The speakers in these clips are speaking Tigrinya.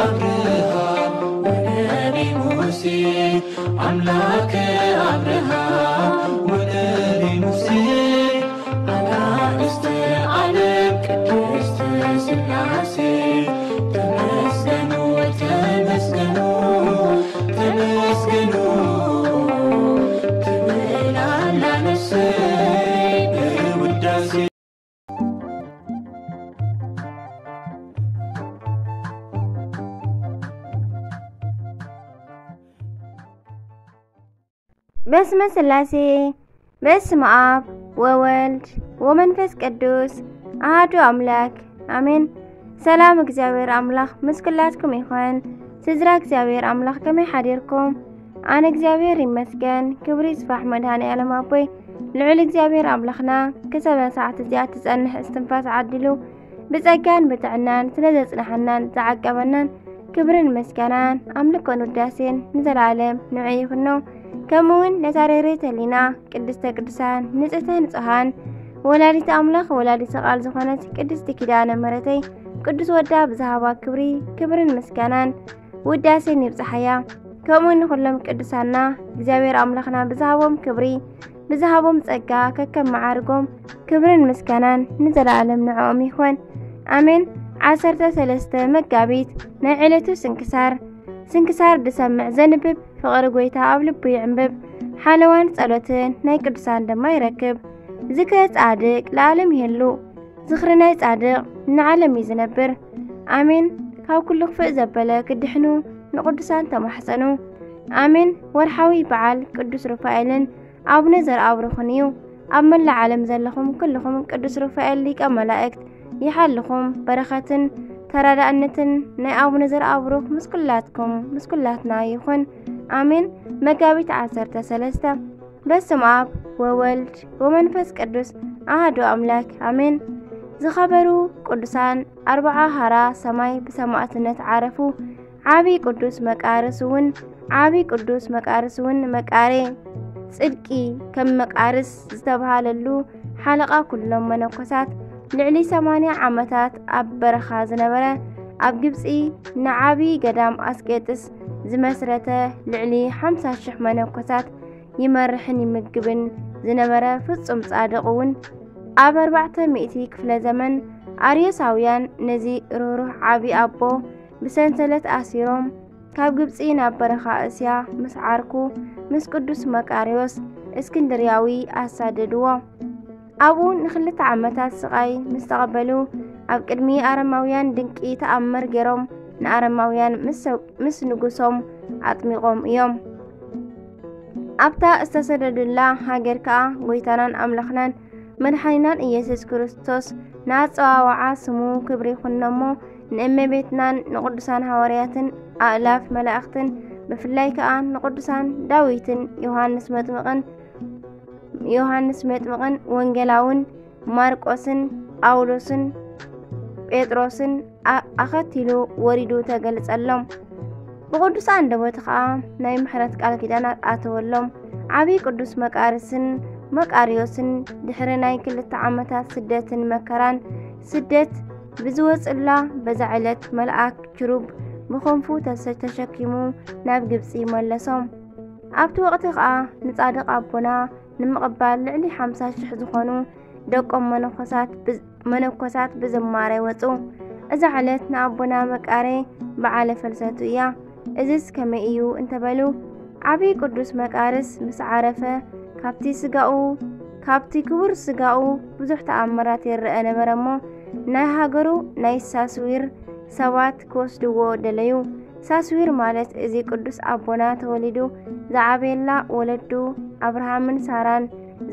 አብርሃም ወነቢ ሙሴ፣ አምላከ አብርሃም ወነቢ ሙሴ፣ አጋእዝተ ዓለም ቅድስት ሥላሴ፣ ተመስገኑ፣ ተመስገኑ፣ ተመስገኑ ትብል ኣላ ነፍሰይ ብውዳሴ። በስመ ስላሴ፣ በስመ አብ ወወልድ ወመንፈስ ቅዱስ አሐዱ አምላክ አሜን። ሰላም እግዚኣብሔር አምላክ ምስ ኩላትኩም ይኹን። ስድራ እግዚኣብሔር አምላክ ከመይ ሓዲርኩም? ኣነ እግዚኣብሔር ይመስገን፣ ክብሪ ይስፋሕ መድኃኔ ዓለም ኣቦይ። ልዑል እግዚኣብሔር ኣምላኽና ክሳብ እዛ ሰዓት እዚኣ ትጸንሕ እስትንፋስ ዓዲሉ ብጸጋን ብጥዕናን ስለ ዘጽንሓናን ዝዓቀበናን ክብርን ምስጋናን ኣምልኮን ውዳሴን ንዘለዓለም ንዑ ይኹኖ። ከምኡ እውን ነታ ርህርህቲ ህሊና ቅድስተ ቅዱሳን ንጽህተ ንጹሃን ወላዲተ ኣምላኽ ወላዲተ ቃል ዝኾነት ቅድስቲ ኪዳነ ምሕረተይ ቅዱስ ወዳ ብዝሃባ ክብሪ ክብርን ምስጋናን ውዳሴን ይብጽሓያ። ከምኡ ንኹሎም ቅዱሳና እግዚኣብሔር ኣምላኽና ብዝሃቦም ክብሪ ብዝሃቦም ጸጋ ከከም መዓርጎም ክብርን ምስጋናን ንዘለዓለም ንዕኦም ይኹን ኣሜን። ዓሰርተ ሰለስተ መጋቢት ናይ ዕለቱ ስንክሳር። ስንክሳር ድሰምዕ ዘንብብ ፍቕሪ ጐይታ ኣብ ልቡ ይዕንብብ። ሓለዋን ጸሎትን ናይ ቅዱሳን ድማ ይረክብ። ዝክረ ጻድቅ ለዓለም ይሄሉ። ዝኽሪ ናይ ጻድቕ ንዓለም እዩ ዝነብር። ኣሜን። ካብ ኩሉ ክፍእ ዘበለ ክድሕኑ ንቅዱሳን ተማሕጸኑ። ኣሜን። ወርሓዊ በዓል ቅዱስ ሩፋኤልን ኣቡነ ዘርኣብሩኽን እዩ። ኣብ መላእ ዓለም ዘለኹም ኩልኹም ቅዱስ ሩፋኤል ሊቀ መላእክት ይሓልኹም። በረኸትን ተራዳእነትን ናይ ኣቡነ ዘርኣብሩኽ ምስ ኩላትኩም ምስ ኩላትና ይኹን። ኣሜን። መጋቢት ዓሰርተ ሰለስተ። በስመ አብ ወወልድ ወመንፈስ ቅዱስ አሐዱ አምላክ አሜን። ዝኸበሩ ቅዱሳን ኣርብዓ ሃራ ሰማይ ብሰማዕትነት ዓረፉ። ዓቢ ቅዱስ መቃርስ እውን ዓቢ ቅዱስ መቃርስ እውን መቃሬ ጽድቂ ከም መቃርስ ዝተባሃለሉ ሓለቓ ኩሎም መነኮሳት ልዕሊ ሰማንያ ዓመታት ኣብ በረኻ ዝነበረ ኣብ ግብጺ ንዓቢ ገዳም ኣስቄጥስ ዝመስረተ ልዕሊ ሓምሳ ሽሕ መነኮሳት ይመርሕን ይምግብን ዝነበረ ፍጹም ጻድቕ እውን ኣብ ኣርባዕተ ሚእቲ ክፍለ ዘመን ኣርዮሳውያን ነዚ ርህሩህ ዓቢ ኣቦ ብሰንሰለት ኣሲሮም ካብ ግብጺ ናብ በረኻ እስያ ምስ ዓርኩ ምስ ቅዱስ መቃርዮስ እስክንድርያዊ ኣሳደድዎ። ኣብኡ ንኽልተ ዓመታት ስቓይ ምስ ተቐበሉ ኣብ ቅድሚ ኣረማውያን ድንቂ ተኣምር ገይሮም ንኣረማውያን ምስ ንጉሶም ኣጥሚቖም እዮም። ኣብታ ዝተሰደዱላ ሃገር ከኣ ጐይታናን ኣምላኽናን መድሓኒናን ኢየሱስ ክርስቶስ ንኣጸዋውዓ ስሙ ክብሪ ይኹኖሞ ንእመቤትናን ንቕዱሳን ሃዋርያትን ኣእላፍ መላእኽትን ብፍላይ ከኣ ንቕዱሳን ዳዊትን ዮሃንስ መጥምቕን ዮሃንስ መጥምቕን ወንጌላውን ማርቆስን ጳውሎስን ጴጥሮስን ኣኸቲሉ ወሪዱ ተገልጸሎም። ብቕዱስ ኣንደበቱ ኸኣ ናይ ምሕረት ቃል ኪዳን ኣተወሎም። ዓብዪ ቅዱስ መቃርስን መቃርዮስን ድሕሪ ናይ ክልተ ዓመታት ስደትን መከራን ስደት ብዝወጽላ በዛ ዕለት መልኣክ ኪሩብ ብኸንፉ ተሰ- ተሸኪሙ ናብ ግብጺ መለሶም። ኣብቲ ወቕቲ ኸኣ ንጻድቕ ኣቦና ንምቕባል ልዕሊ ሓምሳ ሽሕ ዝኾኑ ደቆም መነኮሳት ብ- መነኮሳት ብዝማሬ ወጹ። እዛ ዕለት ንኣቦና መቃሬ በዓለ ፈልሰቱ እያ። እዝስ ከመይ እዩ እንተበሉ ዓብዪ ቅዱስ መቃርስ ምስ ዓረፈ ካብቲ ስጋኡ ካብቲ ክቡር ስጋኡ ብዙሕ ተኣምራት ይረአ ነበረ እሞ ናይ ሃገሩ ናይ ሳስዊር ሰባት ክወስድዎ ደለዩ። ሳስዊር ማለት እዚ ቅዱስ ኣቦና ተወሊዱ ዝዓበየላ ወለዱ ኣብርሃምን ሳራን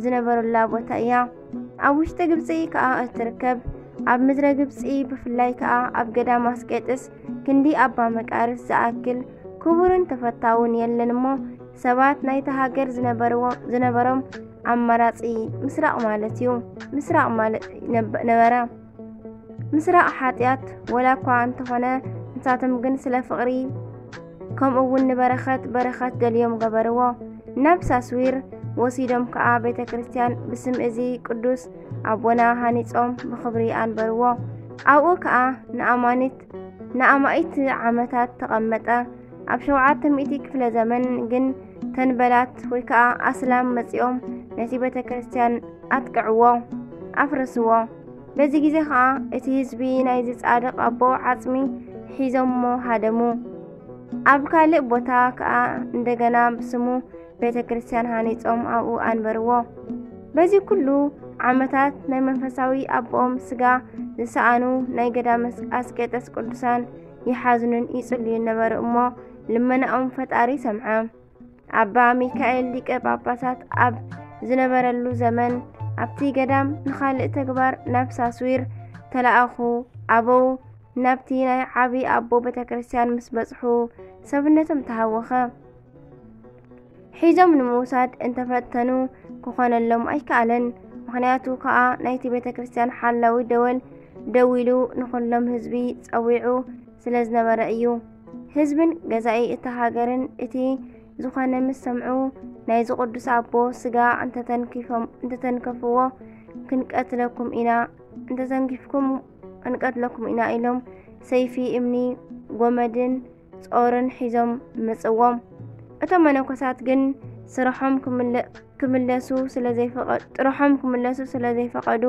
ዝነበሩላ ቦታ እያ። ኣብ ውሽጢ ግብጺ ከኣ እትርከብ ኣብ ምድረ ግብጺ ብፍላይ ከኣ ኣብ ገዳም ኣስቄጥስ ክንዲ ኣባ መቃርስ ዝኣክል ክቡርን ተፈታውን የለን እሞ ሰባት ናይታ ሃገር ዝነበርዎ- ዝነበሮም ኣማራጺ ምስራቕ ማለት እዩ። ምስራቕ ማለት ነበ- ነበረ። ምስራቕ ሓጢኣት ወላ እኳ እንተኾነ ንሳቶም ግን ስለ ፍቕሪ ከምኡ እውን ንበረኸት በረኸት ደልዮም ገበርዎ። ናብ ሳስዊር ወሲዶም ከኣ ቤተ ክርስቲያን ብስም እዚ ቅዱስ ኣቦና ሃኒጾም ብኽብሪ ኣንበርዎ። ኣብኡ ከኣ ንኣማኒት ንኣማኢት ዓመታት ተቐመጠ። ኣብ ሸውዓተ ሚእቲ ክፍለ ዘመን ግን ተንበላት ወይ ከዓ ኣስላም መጺኦም ነቲ ቤተ ክርስቲያን ኣጥቅዕዎ፣ ኣፍረስዎ። በዚ ግዜ ከዓ እቲ ህዝቢ ናይዚ ጻድቕ ኣቦ ዓጽሚ ሒዞሞ ሃደሙ። ኣብ ካልእ ቦታ ከዓ እንደገና ብስሙ ቤተ ክርስቲያን ሃኒጾም ኣብኡ ኣንበርዎ። በዚ ኩሉ ዓመታት ናይ መንፈሳዊ ኣቦኦም ስጋ ዝሰኣኑ ናይ ገዳመ ኣስቄጠስ ቅዱሳን ይሓዝኑን ይጽልዩን ነበሩ እሞ ልመናኦም ፈጣሪ ሰምዐ። ኣባ ሚካኤል ሊቀ ጳጳሳት ኣብ ዝነበረሉ ዘመን ኣብቲ ገዳም ንኻልእ ተግባር ናብ ሳስዊር ተላኣኹ። ኣበው ናብቲ ናይ ዓቢ ኣቦ ቤተ ክርስቲያን ምስ በጽሑ ሰብነቶም ተሃወኸ። ሒዞም ንምውሳድ እንተፈተኑ ክኾነሎም ኣይከኣለን። ምኽንያቱ ከኣ ናይቲ ቤተ ክርስቲያን ሓላዊ ደወል ደዊሉ ንኹሎም ህዝቢ ጸዊዑ ስለ ዝነበረ እዩ። ህዝብን ገዛኢ እታ ሃገርን እቲ ዝኾነ ምስ ሰምዑ ናይዚ ቅዱስ ኣቦ ስጋ እንተተንኪፎም-፣ እንተተንከፍዎ ክንቀትለኩም ኢና፣ እንተተንኪፍኩም ክንቀትለኩም ኢና ኢሎም ሰይፊ፣ እምኒ፣ ጎመድን ጾርን ሒዞም መጽዎም። እቶም መነኮሳት ግን ስርሖም ክምለ-፣ ክምለሱ ስለ ዘይፈቐ-፣ ጥርሖም ክምለሱ ስለ ዘይፈቐዱ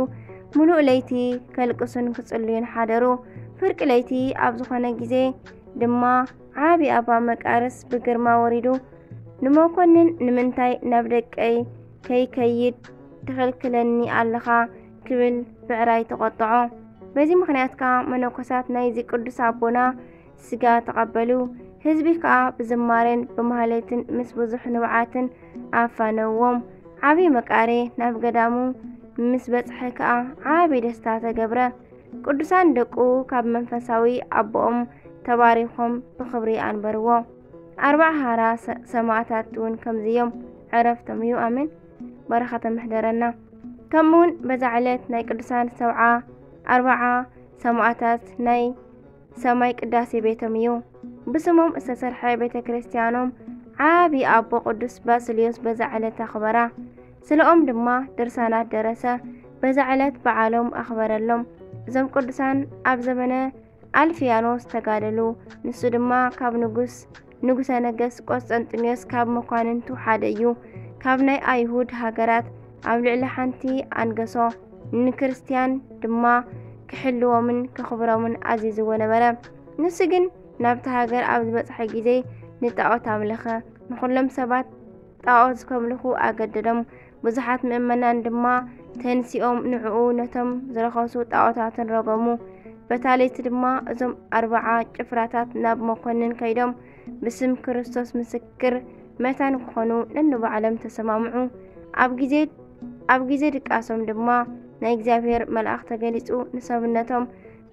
ምሉእ ለይቲ ከልቅሱን ክጽልዩን ሓደሩ። ፍርቂ ለይቲ ኣብ ዝኾነ ግዜ ድማ ዓቢ ኣባ መቃርስ ብግርማ ወሪዱ ንመኮንን "ንምንታይ ናብ ደቀይ ከይከይድ ትኽልክለኒ ኣለኻ?" ክብል ብዕራይ ተቖጥዖ። በዚ ምኽንያት ከኣ መነኮሳት ናይዚ ቅዱስ ኣቦና ስጋ ተቐበሉ። ህዝቢ ከኣ ብዝማሬን ብማህሌትን ምስ ብዙሕ ንብዓትን ኣፋነዎም። ዓቢ መቃሬ ናብ ገዳሙ ምስ በጽሐ ከኣ ዓቢ ደስታ ተገብረ። ቅዱሳን ደቁ ካብ መንፈሳዊ ኣቦኦም ተባሪኾም ብኽብሪ ኣንበርዎ። ኣርብዓ ሃራ ሰ-፣ ሰማዕታት እውን ከምዚ እዮም። ዕረፍቶም እዩ። ኣሜን። በረኸቶም ይሕደረና። ከምኡ እውን በዛ ዕለት ናይ ቅዱሳን ሰብዓ ኣርብዓ ሰማዕታት ናይ ሰማይ ቅዳሴ ቤቶም እዩ። ብስሞም ዝተሰርሐ ቤተ ክርስቲያኖም ዓቢ ኣቦ ቅዱስ ባስልዮስ በዛ ዕለት ኣኽበራ። ስለኦም ድማ ድርሳናት ደረሰ። በዛ ዕለት በዓሎም ኣኽበረሎም። እዞም ቅዱሳን ኣብ ዘመነ ኣልፍያኖስ ተጋደሉ። ንሱ ድማ ካብ ንጉስ፣ ንጉሰ ነገስት ቆስጠንጢኖስ ካብ መኳንንቱ ሓደ እዩ። ካብ ናይ ኣይሁድ ሃገራት ኣብ ልዕሊ ሓንቲ ኣንገሶ። ንክርስትያን ድማ ክሕልዎምን ከኽብሮምን ኣዚዝዎ ነበረ። ንሱ ግን ናብቲ ሃገር ኣብ ዝበጽሐ ግዜ ንጣዖት ኣምለኸ። ንኹሎም ሰባት ጣዖት ከምልኹ ኣገደዶም። ብዙሓት ምእመናን ድማ ተንሲኦም ንዕኡ ነቶም ዝረኸሱ ጣዖታትን ረገሙ። በታ ለይቲ ድማ እዞም ኣርብዓ ጭፍራታት ናብ መኮንን ከይዶም ብስም ክርስቶስ ምስክር መታን ክኾኑ ነንባዕሎም ተሰማምዑ። ኣብ ግዜ፣ ኣብ ግዜ ድቃሶም ድማ ናይ እግዚኣብሔር መልኣኽ ተገሊጹ ንሰብነቶም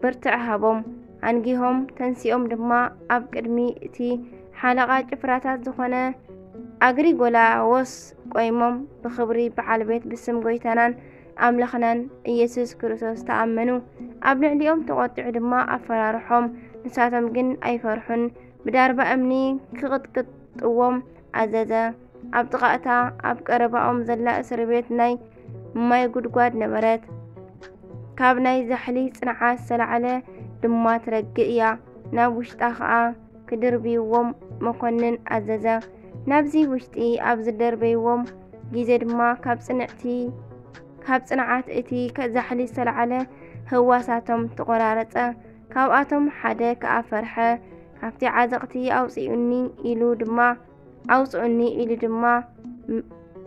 ብርትዕ ሃቦም። ኣንጊሆም ተንሲኦም ድማ ኣብ ቅድሚ እቲ ሓለቓ ጭፍራታት ዝኾነ ኣግሪጎላዎስ ቆይሞም ብኽብሪ በዓል ቤት ብስም ጎይታናን ኣምላኽናን ኢየሱስ ክርስቶስ ተኣመኑ። ኣብ ልዕሊኦም ተቖጢዑ ድማ ኣፈራርሖም። ንሳቶም ግን ኣይፈርሑን። ብዳርባ እምኒ ክቕጥቅጥዎም ኣዘዘ። ኣብ ጥቓ እታ ኣብ ቀረባኦም ዘላ እስር ቤት ናይ ማይ ጉድጓድ ነበረት። ካብ ናይ ዛሕሊ ጽንዓት ዝተላዕለ ድማ ትረግእ እያ። ናብ ውሽጣ ኸኣ ክድርብይዎም መኮንን ኣዘዘ። ናብዚ ውሽጢ ኣብ ዝደርበይዎም ግዜ ድማ ካብ ጽንዕቲ፣ ካብ ጽንዓት እቲ ከ-፣ ዛሕሊ ዝተላዕለ ህዋሳቶም ተቖራረጸ። ካብኣቶም ሓደ ከኣ ፈርሐ። ካብቲ ዓዘቕቲ ኣውጽኡኒ ኢሉ ድማ፣ ኣውጽኡኒ ኢሉ ድማ፣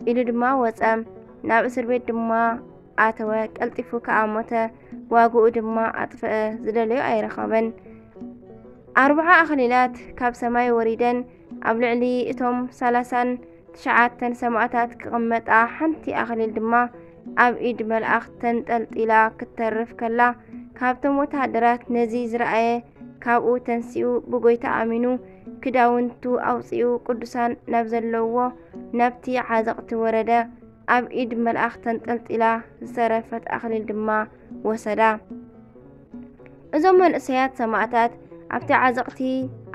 ኢሉ ድማ ወጸ። ናብ እስር ቤት ድማ ኣተወ። ቀልጢፉ ከኣ ሞተ። ዋግኡ ድማ ኣጥፍአ። ዝደለዮ ኣይረኸበን። ኣርብዓ ኣኽሊላት ካብ ሰማይ ወሪደን ኣብ ልዕሊ እቶም ሰላሳን ትሽዓተን ሰማእታት ክቕመጣ፣ ሓንቲ ኣኽሊል ድማ ኣብ ኢድ መልኣኽ ተንጠልጢላ ክትተርፍ ከላ፣ ካብቶም ወተሃደራት ነዚ ዝረኣየ ካብኡ ተንሲኡ ብጎይታ ኣሚኑ ክዳውንቱ ኣውጺኡ ቅዱሳን ናብ ዘለውዎ ናብቲ ዓዘቕቲ ወረደ። ኣብ ኢድ መልኣኽ ተንጠልጢላ ዝተረፈት ኣኽሊል ድማ ወሰዳ። እዞም መንእሰያት ሰማእታት ኣብቲ ዓዘቕቲ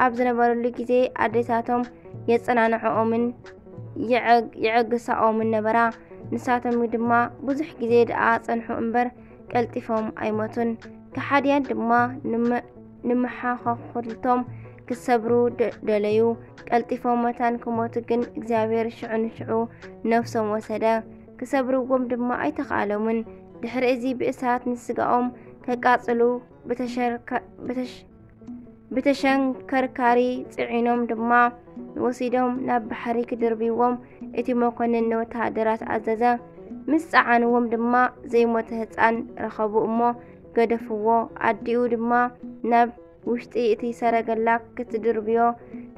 ኣብ ዝነበሩሉ ግዜ ኣዴታቶም የጸናንዕኦምን የዐግ-፣ የዐግሳኦምን ነበራ። ንሳቶም ድማ ብዙሕ ግዜ ደኣ ጸንሑ እምበር ቀልጢፎም ኣይሞቱን። ከሓድያን ድማ ንመ-፣ ንመሓኻኹርቶም ክሰብሩ ደ- ደለዩ። ቀልጢፎም መታን ክሞቱ ግን እግዚኣብሔር ሽዑ ንሽዑ ነፍሶም ወሰደ። ክሰብርዎም ድማ ኣይተኻእሎምን። ድሕሪ እዚ ብእሳት ንስጋኦም ከቃጽሉ ብተሸርካ- ብተሽ- ብተሸንከርካሪ ጽዒኖም ድማ ወሲዶም ናብ ባሕሪ ክድርብይዎም እቲ መኮንን ንወተሃደራት ኣዘዘ። ምስ ጸዓንዎም ድማ ዘይሞተ ህጻን ረኸቡ እሞ ገደፍዎ። ኣዲኡ ድማ ናብ ውሽጢ እቲ ሰረገላ ክትድርብዮ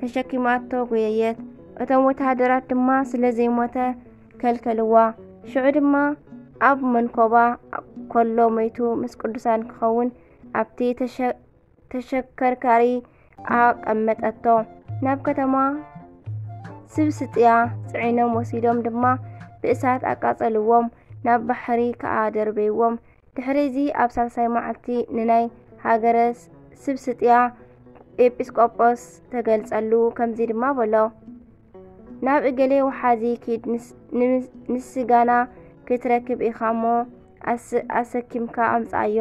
ተሸኪማቶ ጎየየት። እቶም ወተሃደራት ድማ ስለ ዘይሞተ ከልከልዋ። ሽዑ ድማ ኣብ መንኮባ ኮሎ መይቱ ምስ ቅዱሳን ክኸውን ኣብቲ ተሸ- ተሸከርካሪ ኣቐመጠቶ። ናብ ከተማ ስብስጥያ ጽዒኖም ወሲዶም ድማ ብእሳት ኣቃጸልዎም፣ ናብ ባሕሪ ከኣ ደርበይዎም። ድሕሪ እዚ ኣብ ሳልሳይ መዓልቲ ንናይ ሃገረ ስብስጥያ ኤጲስቆጶስ ተገልጸሉ፣ ከምዚ ድማ በሎ፣ ናብ እገሌ ወሓዚ ኪድ፣ ንስ- ንምስ- ንስጋና ክትረክብ ኢኻ እሞ ኣስ- ኣሰኪምካ ኣምጽኣዮ።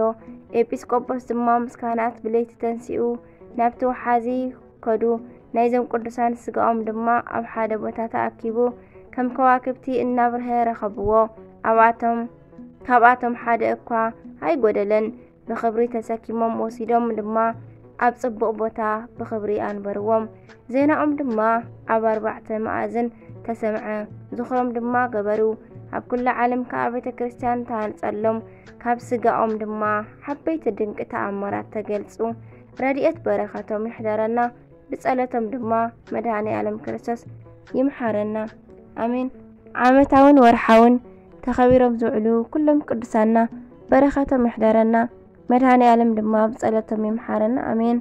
ኤጲስቆጶስ ድማ ምስ ካህናት ብለይቲ ተንሲኡ ናብቲ ወሓዚ ከዱ። ናይዞም ቅዱሳን ስጋኦም ድማ ኣብ ሓደ ቦታ ተኣኪቡ ከም ከዋክብቲ እናብርሀ ረኸብዎ። ኣብኣቶም ካብኣቶም ሓደ እኳ ኣይጎደለን። ብኽብሪ ተሰኪሞም ወሲዶም ድማ ኣብ ጽቡቕ ቦታ ብኽብሪ ኣንበርዎም። ዜናኦም ድማ ኣብ ኣርባዕተ መኣዝን ተሰምዐ። ዝኽሮም ድማ ገበሩ። ኣብ ኩላ ዓለም ከኣ ቤተ ክርስቲያን ተሃንጸሎም። ካብ ስጋኦም ድማ ዓበይቲ ድንቂ ተኣምራት ተገልጹ። ረድኤት በረኸቶም ይሕደረና። ብጸሎቶም ድማ መድኃኔ ዓለም ክርስቶስ ይምሓረና። ኣሜን። ዓመታውን ወርሓውን ተኸቢሮም ዝውዕሉ ኩሎም ቅዱሳና በረኸቶም ይሕደረና። መድኃኔ ዓለም ድማ ብጸሎቶም ይምሓረና። ኣሜን።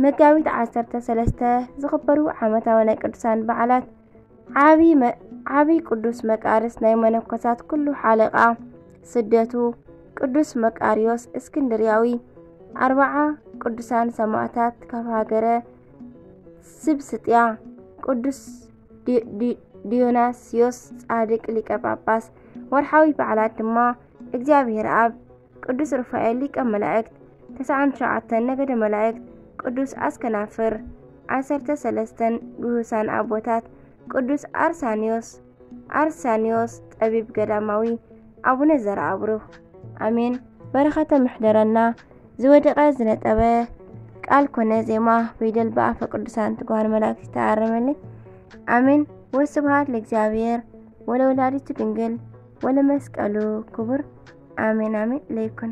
መጋቢት ዓሰርተ ሰለስተ ዝኽበሩ ዓመታዊ ናይ ቅዱሳን በዓላት። ዓቢ መ- ዓቢ ቅዱስ መቃርስ ናይ መነኮሳት ኩሉ ሓለቓ ስደቱ፣ ቅዱስ መቃርዮስ እስክንድርያዊ። ኣርባዓ ቅዱሳን ሰማዕታት ካብ ሃገረ ስብስጥያ፣ ቅዱስ ዲ- ዲ- ዲዮናስዮስ ጻድቅ ሊቀ ጳጳስ። ወርሓዊ በዓላት ድማ እግዚኣብሔር ኣብ፣ ቅዱስ ሩፋኤል ሊቀ መላእክት። ተስዓን ትሽዓተን ነገደ መላእክት፣ ቅዱስ ኣስከናፍር። ዓሰርተ ሰለስተን ግሁሳን ኣቦታት፣ ቅዱስ ኣርሳንዮስ ኣርሳንዮስ ጠቢብ ገዳማዊ፣ ኣቡነ ዘርኣብሩኽ። ኣሜን። በረኸቶም ይሕደረና። ዝወደቐ ዝነጠበ ቃል ኮነ ዜማ፣ ፊደል ብኣፈ ቅዱሳን ትጉሃን መላእክት ይተኣረመለይ። ኣሜን። ወስብሐት ለእግዚኣብሔር ወለወላዲቱ ድንግል ወለመስቀሉ ክቡር። ኣሜን ኣሜን ለይኩን።